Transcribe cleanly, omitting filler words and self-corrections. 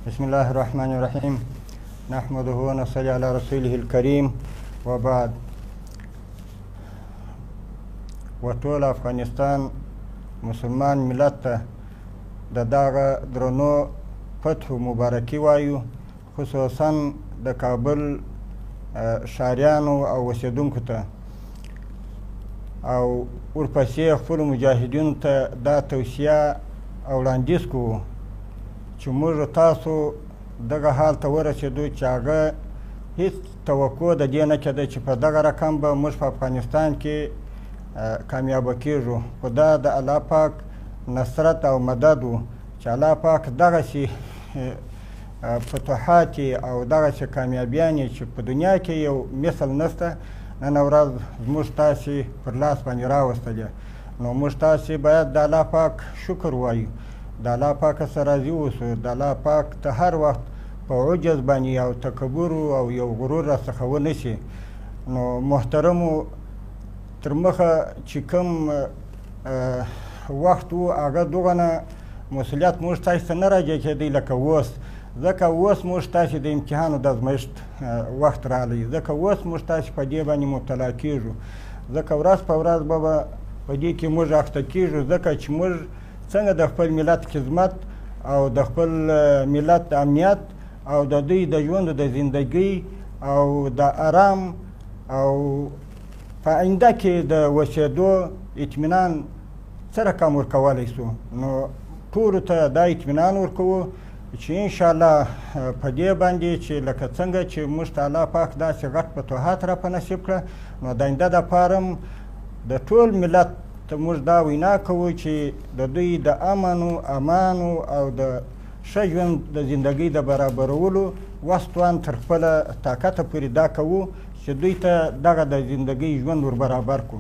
بسم الله الرحمن الرحیم، نحمده ونصلي علی رسوله الکریم، وبعد. و ټول افغانستان مسلمان ملت ته د دغه درنو فتحو مبارکي وایو، خصوصا د کابل ښاریانو او اوسېدونکو ته، او ورپسې خپلو مجاهدینو ته دا توصیه او وړاندیز کوو چې موږ تاسو دغه حال ته ورسېدو چې هغه هیڅ توقع د دې نه کېده چې په دغه رقم به موږ په افغانستان کې کامیابه کېږو، خو دا د الله پاک نصرت او مدد و چې الله پاک دغسې فتوحات او دغسې کامیابیانې چې په دنیا کې یو مثل نشته نن ورځ زموږ تاسې پر لاس باندې راوستلې. نو موږ تاسې باید د الله پاک شکر وایو، د الله پاک سره راضي اوسو، د الله پاک ته هر وخت په عجز باندې او تکبر او یو غرور را څخه ونه شي. نو محترمو، تر مخه چې کوم وخت و هغه دغه نه مسؤلیت موږ تاسې ته نه راجع کېدی لکه اوس، ځکه اوس موږ تاسې د امتحانو د ازمایښت وخت راغلی، ځکه اوس موږ تاسې په دې باندې مبتلا کېږو، ځکه ورځ په ورځ به په دې کې موږ اخته کېږو، ځکه چې موږ څنګه د خپل ملت خدمت او د خپل ملت امنیت او د دوی د ژوند د زندګۍ او د ارام او په آینده کې د اوسېدو اطمینان څه رقم ورکولی سو. نو ټولو ته دا اطمینان ورکوو چې انشاءالله په دې باندې چې لکه څنګه چې موږ ته الله پاک داسې غټ فتوحات را په نصیب کړه، نو د آینده دپاره هم د ټول ملت ته موږ دا وینا کوو چې د دوی د امن و امان او د ښه ژوند د زندګۍ د برابرولو وس توان تر خپله طاقته پورې دا کوو چې دوی ته دغه د زندګۍ ژوند ور برابر کړو.